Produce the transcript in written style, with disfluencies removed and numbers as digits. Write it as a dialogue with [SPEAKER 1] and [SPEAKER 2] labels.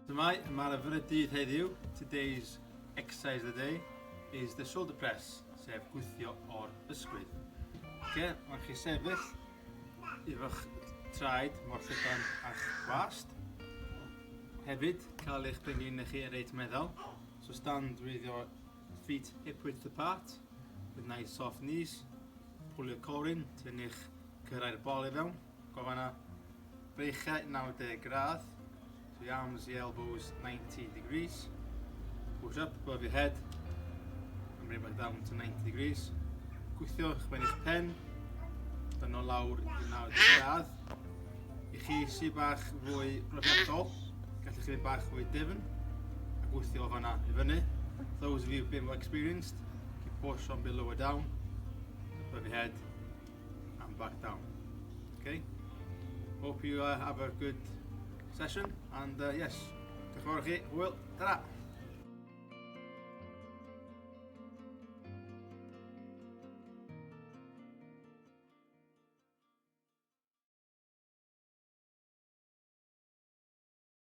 [SPEAKER 1] Dyma ymarfer y dydd heddiw. Today's exercise of the day is the shoulder press, sef gwthio o'r ysgwydd. Okay, mae'n chi sefyll efo'ch traed mor llydan a'ch gwast. Hefyd, cael eich penglin chi yn reit meddal. So stand with your feet hip width apart, with nice soft knees. Pull your core in, tynnu'ch cyrraedd bol i fewn. Gofyn na breichiau 90 gradd. So the arms, the elbows 90 degrees. Push up above your head and bring back down to 90 degrees. Gwythio eich ben eich pen, dyn lawr i 90 gradd. I chi sydd bach fwy profiadol, gallwch chi fynd bach fwy dyfn a gwythio o fanna i fyny. Those of you who've been more experienced, keep push on bit lower down, above your head and back down. Okay? Hope you have a good session and yes, diolch yn fawr i chi. Hwyl, ta-ra!